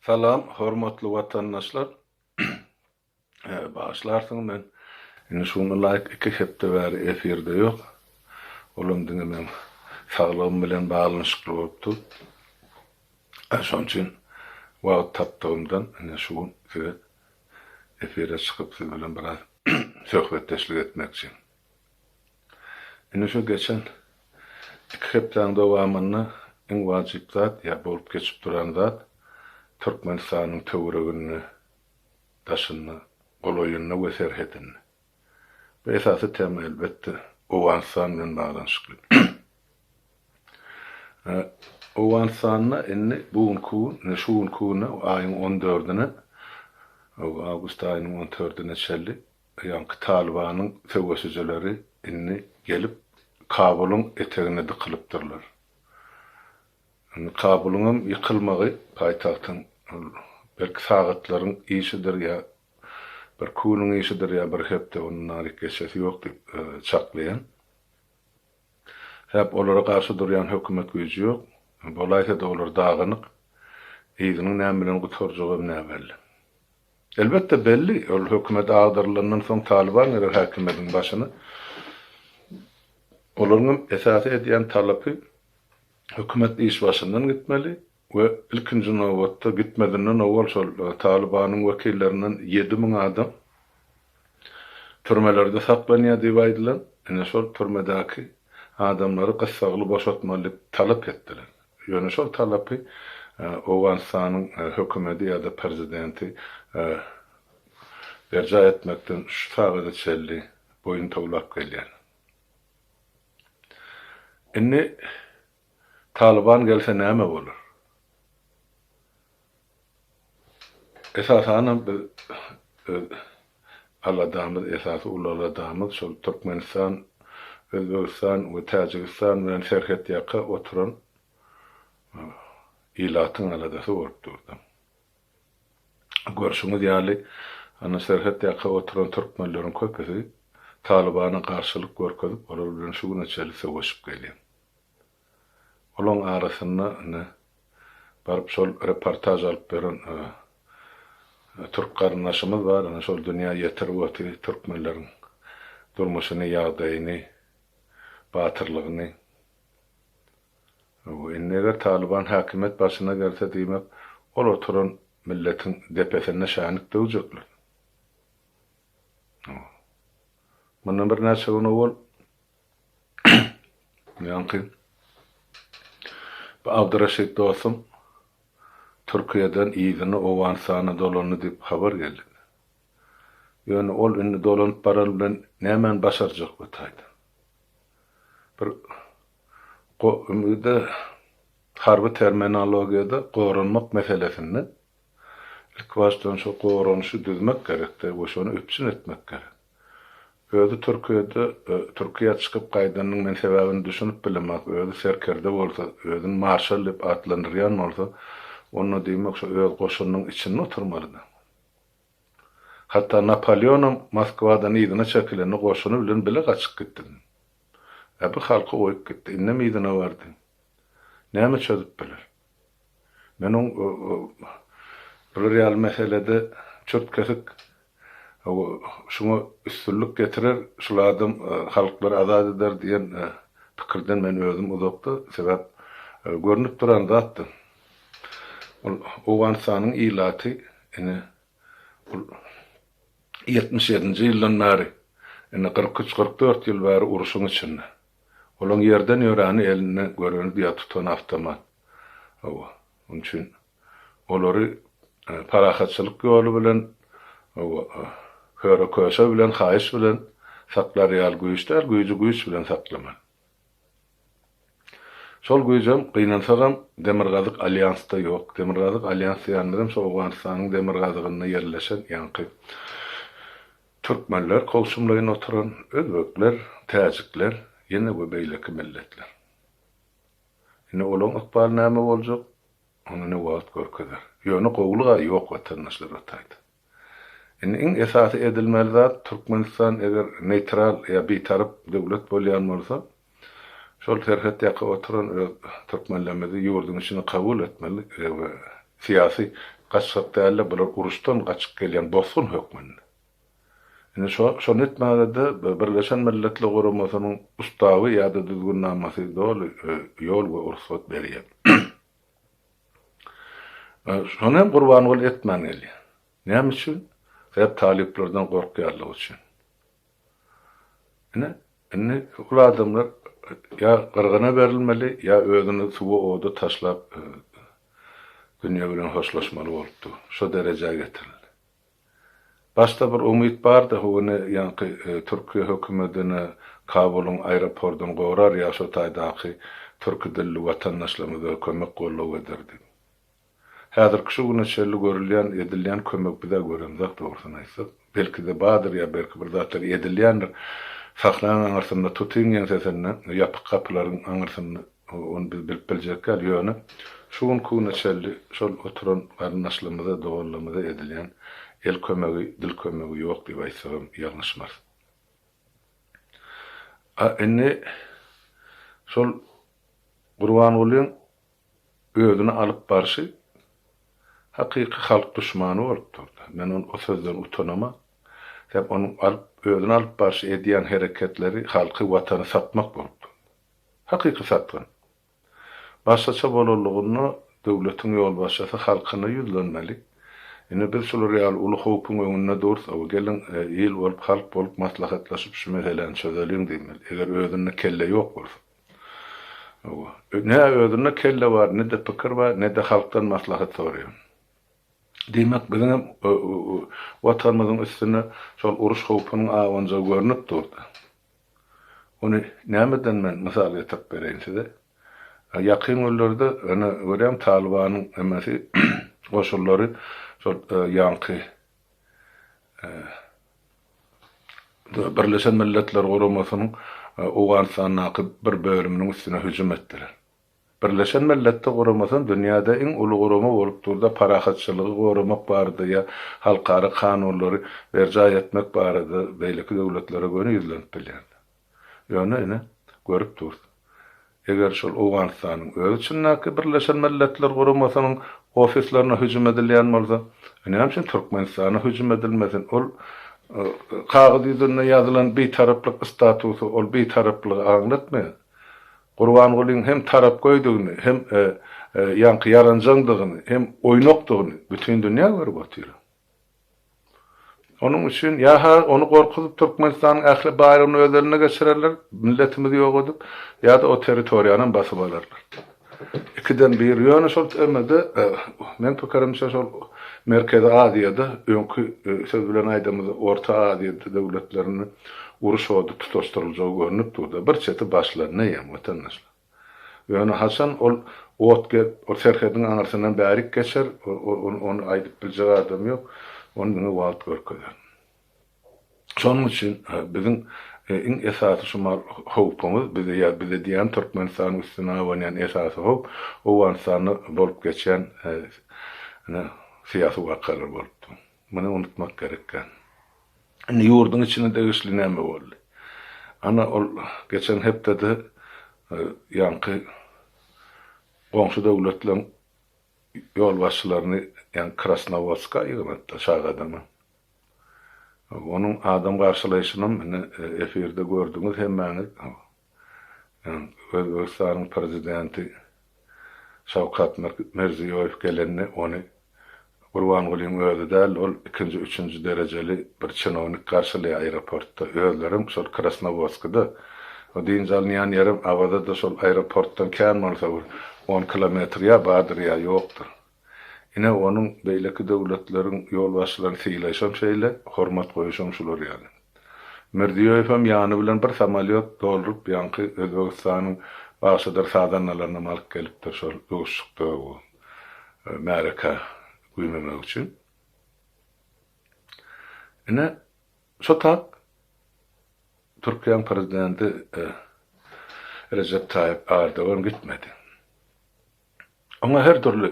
Salam hormatly watandaşlar. Bagyşlarsyňyz men indi şu güne laýyk iki hepde bäri efirde ýok. Olam diňe meň saglygym bilen baglanyşykly bolup dur. Şonuň üçin wagt tapdygymdan indi şu gün size efire çykyp siz bilen biraz söhbetdeşlik etmekçi. Indi şu geçen iki hepdäň dowamynda iň wajyp zat ýa bolup geçip duran zat Türkmenistanyň töwereginde, daşynda, golaýynda we serhedinde. Bu esasy tema elbetde Owganystan bilen baglanyşykly. Owganystanda indi bu günki gün, indi şu günki güne aýyň on dördüne, awgust aýynyň on dördüne çenli Ýaňky Talybanyň söweşijileri indi gelip Kabulyň etegine dykylypdyrlar. Indi Kabulyňam ýykylmagy paýtagtyň ol belki sagatlaryň işidir ýa birki günüň işidir ýa bir hepde ondan aryk geçesi ýok diýip çaklaýan. Sebäp olara garşy durýan hökümet güýji ýok. Bolaýsa-da olar dagynyk. Yzynyň näme bilen gutarjagam näbelli. Elbetde belli, ol hökümet agdarylandan soň Talyban geler häkimiýetiň başyna. Olaryňam esasy edýän talapy hökümet iş başyndan gitmeli we ilkinji nobatda gitmezinden owal şol Talybanyň wekillerinden 7000 adam türmelerde saklanýar diýip aýdylan, ine şol türmedäki adamlary gyssagly boşatmaly diýip talap etdiler. Ýöne şol talapy Owganystanyň hökümedi ýa-da prezidenti berjaý etmekden şu sagada çenli boýun towlap gelýär. Indi Talyban gelse näme bolar? Esasanam biz öz aladamyz, esasy uly aladamyz şol Türkmenistan, Özbegistan we Täjigistan bilen serhet ýaka oturan ilatyň aladasy bolup durdy. Görşüňiz ýaly, ana serhet ýaka oturan türkmenleriň köpüsi Talybana garşylyk görkezip, olar bilen şu güne çenli söweşip gelýär. Olaň arasynda indi baryp şol reportaž alyp beren türk garyndaşymyz bar, ine şol dünýä ýetirip otyr türkmenleriň durmuşyny, ýagdaýyny, batyrlygyny. Indi eger Talyban häkimiýet başyna gelse diýmek ol oturan milletiň depesinde şänik döwjekler. Mundan birnäçe gün owal Ýaňky bu Abdyreşit dostum Türkiýeden yzyna Owganystana dolandy diýip habar geldi. Ýöne ol indi dolanyp barany bilen nämäni başarjak bu taýda? Bir ümide harby terminologiýada goranmak meselesinde ilkibaşdan şo goranyşy düzmek gerekde we şony üpjün etmek gerek. Özi Türkiýede, Türkiýä çykyp gaýdanynyň men sebäbini düşünip bilemok, özi serkerde bolsa, özüni marşal diýip atlandyrýan bolsa, onda diýmek şo öz goşunynyň içinde oturmalydy. Hatda Napoleonam Moskwadan yzyna çekilende goşuny bilen bile gaçyp gitdi. Ä bu halky goýup gitdi, indem yzyna bardy. Näme çözüp biler? Men oň bular ýaly meselede çürt-kesik şuňa üstünlik getirer, şul adam halklary azat eder diýen pikirden men özüm uzakda, sebäp görnüp duran zatdy. Ol Owganystanyň ilaty ine ol 77-nji ýyldan bäri, ine 43, 44 ýyl bäri urşuň içinde. Olaň ýerden ýöräni elinde göreni ýa tutan awtomat. Hawa, onuň üçin olary parahatçylyk ýoly bilen, hawa, höre-köşe bilen, haýyş bilen saklar ýaly güýç däl, güýji güýç bilen saklamaly. Şol güýjem, gynansagam, Demirgazyk alýansda ýok. Demirgazyk alýans diýenimizem şo Owganystanyň demirgazygynda ýerleşen ýaňky türkmenler, kowçumlaýyn oturan özbekler, täjikler, ýene we beýleki milletler. Indi olaň ykbaly näme boljak, ony ine wagt görkezer. Ýöne gowulyg-a ýok watandaşlar o taýda. Indi iň esasy edilmeli zat Türkmenistan eger neýtral ýa bitarap döwlet bolýan bolsa, şol serhet ýaka oturan öz türkmenlerimizi ýurduň içine kabul etmeli we. Syýasy gaçgak däl-de, bular uruşdan gaçyp gelýän bosgun hökmünde. Indi şo, şony etmäge-de Birleşen Milletler Guramasynyň ustawy ýa-da düzgünnamasy doly ýol we rugsat berýär. Şony hem Gurbanguly etmän gelýär. Näme üçin? Sebäp talyplardan gorkýanlygy üçin. Ine, indi ol adamlar ýa gyrgyna berilmeli, ýa özüni suwa-oda taşlap dünýe bilen hoşlaşmaly bolupdy. Şo derejä getirildi. Başda bir umyt bardy, ony ýaňky Türkiýe hökümedine Kabulyň aeropordyny gorar ýa şo taýdaky türki dilli watandaşlarymyza kömek goldaw eder diýip. Häzirki şu güne çenli görülýän, edilýän kömek bizä göremzok dogrusyny aýtsak. Belki-de bardyr ýa belki bir zatlar edilýändir. Sahnaň aňyrsynda, tutyň ýeňsesinde, ýapyk gapylaryň aňyrsynda ony biz bilip biljek däl. Ýöne şu günki güne çenli şol oturan garyndaşlarymyza, doganlarymyza edilýän el kömegi, dil kömegi ýok diýip aýtsagam ýalňyşmarys. A indi şol Gurbangulyň özüni alyp barşy hakyky halk duşmany bolup durdy. Men ony o sözden utanama. Sebäp onuň alyp özüni alyp barşy edýän hereketleri halky watany satmak bolup durdy. Hakyky satgyn. Başgaça bolanlygynda döwletiň ýolbaşçysy halkyna ýüzlenmeli. Indi biz şular ýaly uly howpuň öňünde durus, hawa geliň il bolup halk bolup maslahatlaşyp şu meseläni çözeliň diýmeli. Eger özünde kelle ýok bolsa. Hawa. Ne özünde kelle bar, ne-de pikir bar, ne-de halkdan maslahat soraýar. Diýmek, biziňem Watanymyzyň üstüne şol uruş howpunyň abanjagy görnüp durdy. Ony nämeden men mysal getirip bereýin size? Ýakyn günlerde, ine, görýäň, Talybanyň emesi, goşunlary şol ýaňky Birleşen Milletler Guramasynyň Owganystandaky bir bölüminiň üstüne hüjüm etdiler. Birleşen Milletler Guramasy dünýäde iň uly gurama bolup durda parahatçylygy goramak barada ýa halkara kanunlary berjaý etmek barada beýleki döwletlere göni ýüzlenip bilýär. Ýöne ine, görüp durus. Eger şol Owganystanyň öz içindäki Birleşen Milletler Guramasynyň ofislerine hüjüm edilýän bolsa, näme üçin Türkmenistana hüjüm edilmesin? Ol kagyz ýüzünde ýazylan bitaraplyk statusy ol bitaraplygy aňlatmaýar. Gurbangulyň hem tarapgöýdügini, hem ýaňky ýaranjaňdygyny, hem oýnakdygyny bütin dünýä görüp otyr. Onuň üçin ýa-ha ony gorkuzyp Türkmenistanyň ähli baýlygyny öz eline geçirerler, milletimizi ýok edip, ýa-da o territoriýanam basyp alarlar. Ikiden biri. Ýöne şol emede, meň pikirimçe şol Merkezi Aziýada, öňki söz bilen aýdamyzda Orta Aziýa döwletlerinde uruş ody tutaşdyryljagy görnüp dur-da. Bir çeti başlandy eýýäm, watandaşlar. Ýöne haçan ol ot gelip, ol serhediň aňyrsyndan bärik geçer, ony aýdyp biljek adam ýok. Ony diňe wagt görkezer. Şonuň üçin biziň iň esasy şu mal howpumyz, bize ýa bize diýýän Türkmenistanyň üstüne abanýan esasy howp Owganystanda bolup geçýän syýasy wakalar bolupdy. Muny unutmak gerek däl. Indi ýurduň içine degişli näme boldy? Ana ol geçen hepdede ýaňky goňşy döwletleriň ýolbaşçylaryny ýaňky Krasnowodska ýygnatdy, Şagadama. Onuň adam garşylaýşynam indi efirde gördüňiz hemmäňiz. Özbegistanyň prezidenti Şawkat Mirziýoýew gelende ony Gurbangulyň özi däl, ol ikinji, üçünji derejeli bir çinownik garşylaýar aeroportda. Özlerem şol Krasnowodskda. O dynç alynýan ýerem Awazada şol aeroportdan kän bolsa bir on kilometr ýa bardyr ýa ýokdur. Ine, onuň beýleki döwletleriň ýolbaşçylaryny sylaýşam şeýle, hormat goýuşam şular ýaly. Mirziýoýewem ýany bilen bir samolýot dolduryp ýaňky Özbegistanyň bagşydyr sazandalarynam alyp gelipdir şol duşuşykda bu märekä güýmemek üçin. Ine, şo tak Türkiýäň prezidenti Rejep Taýyp Ärdogan gitmedi. Oňa her dürli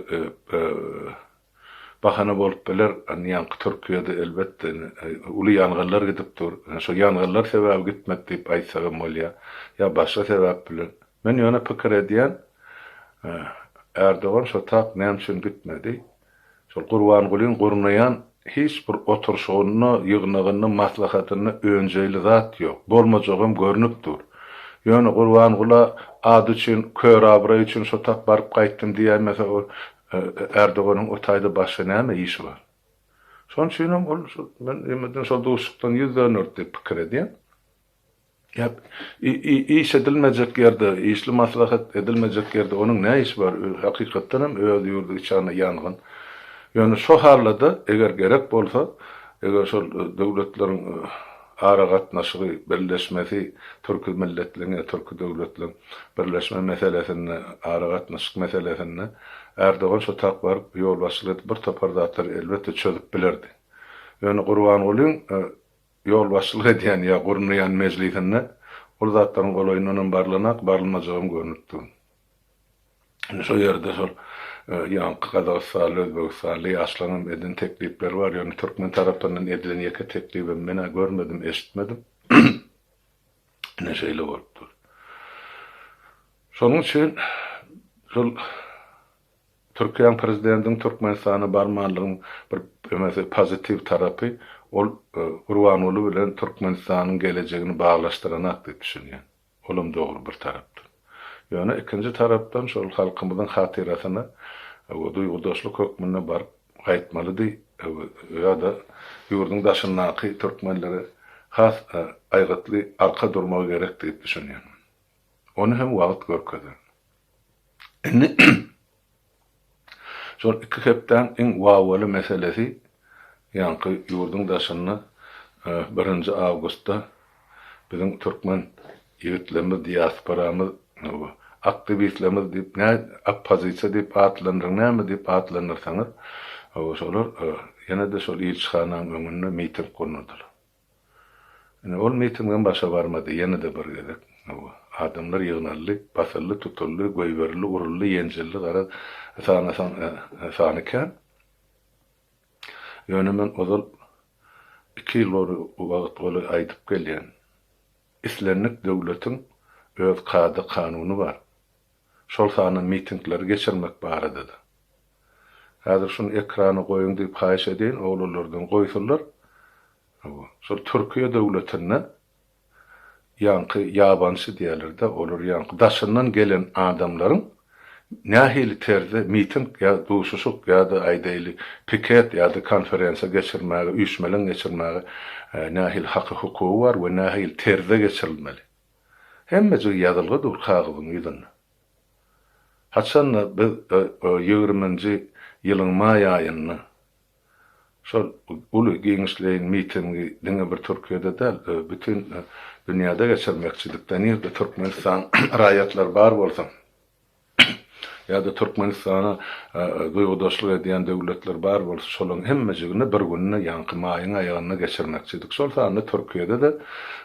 bahana bolup biler. Indi ýaňky Türkiýede elbetde uly ýangynlar gidip dur. Şo ýangynlar sebäbi gitmedi diýip aýtsagam bolýar. Ýa başga sebäp bilen. Men ýöne pikir edýän, Ärdogan şo tak näme üçin gitmedi? Şol Gurbangulyň gurnaýan hiç bir oturyşygynda, ýygnagynda, maslahatynda önjeýli zat ýok. Bolmajagam görnüp dur. Ýöne Gurbangula ady üçin, kör abraý üçin şo tak baryp gaýtdym diýäýmese ol Erdoganyň o taýda başga näme işi bar? Şonuň üçinem ol şo men ýemeden şol duşuşykdan ýüz dönderdi diýip pikir edýän. Ýa iş edilmejek ýerde, işli maslahat edilmejek ýerde onuň ne işi bar? Hakykatdan hem öz ýurdy içana ýangyn. Ýöne şo halda-da eger gerek bolsa, eger şol döwletleriň aragatnaşygy, birleşmesi, türki milletleriň ýa türki döwletleriň birleşme meselesinde, aragatnaşyk meselesinde Erdogan şo tak baryp ýolbaşçylyk edip bir topar zatlary elbetde çözüp bilerdi. Ýöne Gurbangulyň ýolbaşçylyk edýän ýa gurnaýan mejlisinde ol zatlaryň golaýyndanam barlanak, barylmajagam görnüp dur. Indi şo ýerde şol ýaňky gazagystanly, özbegistanly ýaşlaryňam eden teklipleri bar, ýöne türkmen tarapyndan edilen ýeke teklibem men-ä görmedim, eşitmedim. Ine şeýle bolup dur. Şonuň üçin şol Türkiýäň prezidentiniň Türkmenistana barmanlygyň bir emesi pozitiw tarapy ol Gurbanguly bilen Türkmenistanyň gelejegini baglaşdyranak diýip düşünýän. Olam dogry bir tarapdan. Ýöne ikinji tarapdan şol halkymyzyň hatyrasyna we duýgudaşlyk hökmünde baryp gaýtmalydy ýa-da ýurduň daşyndaky türkmenlere has aýgytly arka durmagy gerek diýip düşünýän. Ony hem wagt görkezer. Indi şol iki hepdäň iň wawwaly meselesi ýaňky ýurduň daşynda birinji awgustda biziň türkmen ýigitlerimiz, diasporamyz, aktiwistlerimiz diýip, nä oppozisiýa diýip atlandyryň, näme diýip atlandyrsaňyz, şolar ýene-de şol ilçihanaň öňünde miting gurnadylar. Ine, ol mitingem başa barmady, ýene-de bir gezek, hawa, adamlar ýygnaldy, basyldy, tutuldy, goýberildi, uruldy, ýenjildi, garaz, sanasaň, sany kän. Ýöne men ozal iki ýyl boly wagt golaý aýdyp gelýän, islendik döwletiň öz kada-kanuny bar, şol sanda mitingleri geçirmek barada-da. Häzir şuny ekrana goýuň diýip haýyş edeýin, oglanlardan goýsunlar. Hawa, şol Türkiýe döwletinde ýaňky ýabançy diýýärler-de, olar ýaňky daşyndan gelen adamlaryň nähili terzde miting ýa duşuşyk ýa-da aýdaýly piket ýa-da konferensiýa geçirmäge, üýşmeleň geçirmäge nähili haky-hukugy bar we nähili terzde geçirilmeli. Hemmejigi ýazylgy dur kagyzyň ýüzünde. Haçan-da biz ýigriminji ýylyň maý aýynda şol uly giňişleýin mitingi diňe bir Türkiýede däl, bütin dünýäde geçirmekçidik-de, nirde Türkmenistan raýatlary bar bolsa ýa-da Türkmenistana duýgudaşlyk edýän döwletler bar bolsa, şolaryň hemmejigini bir günde, ýaňky maýyň aýagynda geçirmekçidik. Şol sanda Türkiýede-de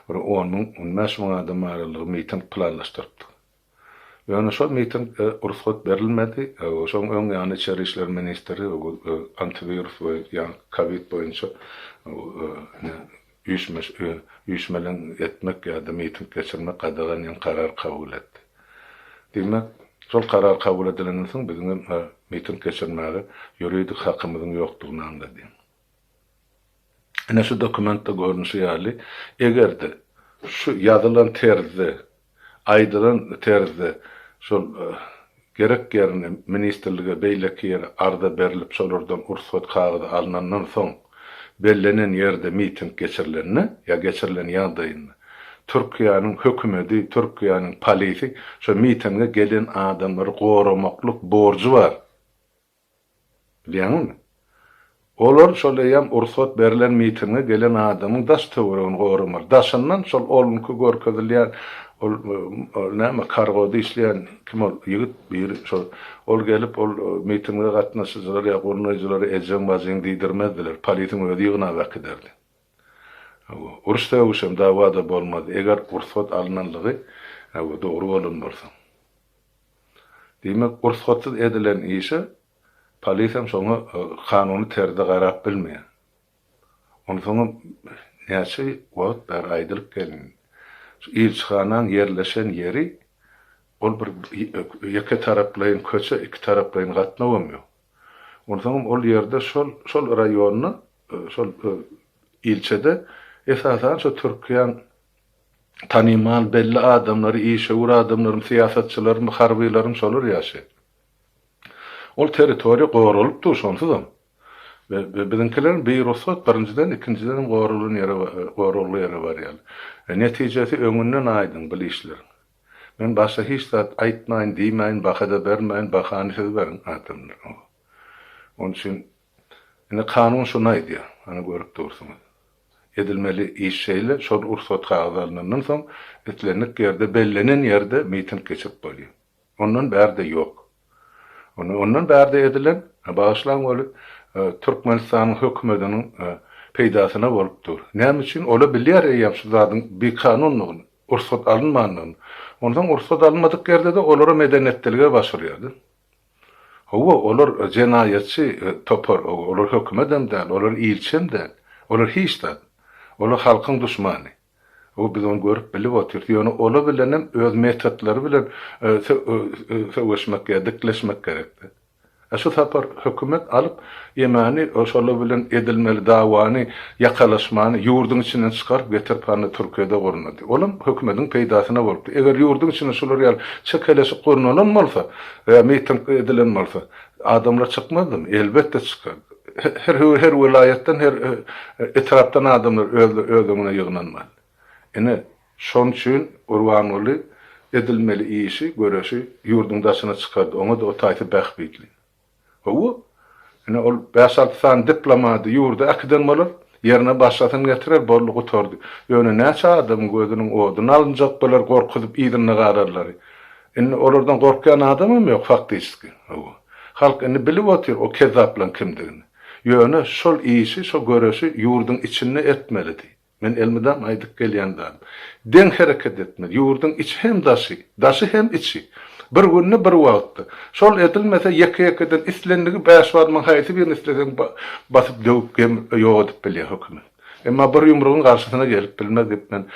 bir on müň, on bäş müň adam aralygy miting planlaşdyrypdyk. Ýöne şol mitinge rugsat berilmedi. Şoň öň ýany içeri işler ministri antiwirus we ýaňky kowid boýunça üýşmeleň etmek ýa-da miting geçirmek gadagan diýen karar kabul etdi. Diýmek, şol karar kabul edilenden soň biziňem miting geçirmäge ýuridik hakymyzyň ýokdugyny aňladýar. Ine şu dokumentde görnüşi ýaly, eger-de şu ýazylan terzde, aýdylan terzde şol gerek ýerine ministrlige beýleki ýere arza berlip şolardan rugsat kagyzy alnandan soň bellenen ýerde miting geçirilende ýa geçirilen ýagdaýynda Türkiýäniň hökümedi, Türkiýäniň polisi şo mitinge gelen adamlary goramaklyk borjy bar. Bilýäňizmi? Olar şol eýýäm ursat berlen mitinge gelen adamyň daş-töweregini goramaly. Daşyndan şol olunky görkezilýän ol näme kargoda işleýän kim ol ýigit biri şol ol gelip ol mitinge gatnaşyjylary ýa gurnaýjylary ejeň-bajyň diýdirmezdiler. Polisiň özi ýygnap äkiderdi. Hawa, uruş-sögüşem, dawa-da bolmazdy, eger ursat alnanlygy hawa dogry bolan bolsa. Diýmek, rugsatsyz edilen işe polisem şoňa kanuny terzde garap bilmeýär. Onsoňam näçe wagt bäri aýdylyp gelindi. Şu ilçihanaň ýerleşen ýeri ol bir ýeke taraplaýyn köçe, iki taraplaýyn gatnawam ýok. Onsoňam ol ýerde şol şol raýonda, şol ilçede esasan şo Türkiýäň tanymal, belli adamlary, işewür adamlarymy, syýasatçylarymy, harbylarymy şolar ýaşaýar. Ol territoriýa goralyp dur şonsuzam. We biziňkiler birugsat birinjiden, ikinjidenem goralan ýere, goragly ýere barýarlar. Netijesi öňünden aýdyň bil işleriň. Men başga hiç zat aýtmaýyn, diýmäýin, baha-da bermäýin, bahany siz beriň adamlar. Onuň üçin indi kanun şuny aýdýar, ana görüp dursuňyz. Edilmeli iş şeýle, şol rugsat kagyzy alnandan soň islendik ýerde, bellenen ýerde miting geçirip bolýar. Ondan bärde ýok. Onda ondan bärde edilen, bagyşlaň weli, Türkmenistanyň hökümetiniň peýdasyna bolup dur. Näme üçin? Ola bilýär eýýäm şu zadyň bikanundygyny, rugsat alynmandygyny. Onsoň rugsat alynmadyk ýerde-de olara medenetlilige baş urýar-da. Hawa, olar jenaýatçy topar, olar hökümetem däl, olar ilçem däl. Olar hiç zat. Olar halkyň duşmany. Hawa, biz ony görüp bilip otyrys. Ýöne ola bilenem öz metodlary bilen söweşmek ýa dikleşmek gerekdi. A şu sapar hökümet alyp ýemani şolar bilen edilmeli dawany, ýakalaşmany ýurduň içinden çykaryp getirip hany Türkiýede gurnady. Olam hökümediň peýdasyna bolupdy. Eger ýurduň içinde şular ýaly çekeleşik gurnalan bolsa ýa miting edilen bolsa adamlar çykmazdymy? Elbetde çykardy. Her her welaýatdan her etrapdan adamlar öz öz öňüne ýygnanmaly. Ine, şoň üçin Gurbanguly edilmeli işi, göreşi ýurduň daşyna çykardy. Oňa-da o taýsy bähbitli. Hawa, ine ol bäş-alty sany diplomady ýurda äkiden bolar, ýerine başgasyny getirer, boldy gutardy. Ýöne näçe adamyň gözüniň oduny alynjak bolar gorkuzyp yzynda galarlary. Indi olardan gorkýan adamam ýok faktiçeski. Hawa. Halk indi bilip otyr o kezzaplaň kimdigini. Ýöne şol işi, şo göreşi ýurduň içinde etmelidi. Men elmydam aýdyp gelýän zadym. Deň hereket etmeli. Ýurduň içi hem daşy, daşy hem içi. Bir günde, bir wagtda. Şol edilmese ýeke-ýekeden islendigi bäş barmagyň haýsy birini isleseň basyp döwüp gem ýok edip bilýär hökümet. Emma bir ýumrugyň garşysyna gelip bilmez diýip men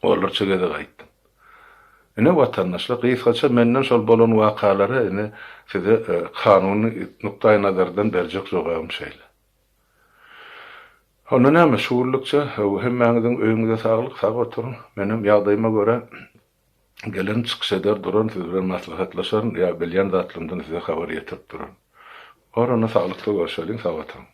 Onlarça gezek aýtdym. Ine watandaşlar, gysgaça menden şol bolan wakalara ine size kanuny nukdaýnazardan berjek jogabym şeýle. Onda näme, şu günlükçe hemmäňiziň öýüňize saglyk, sag oturyň. Menem ýagdaýyma görä gelen çykyş eder duran, siz bilen maslahatlaşaryn ýa bilýän zatlarymdan size habar ýetirip duraryn. Bar onda saglykda görşeliň, sag oturyň.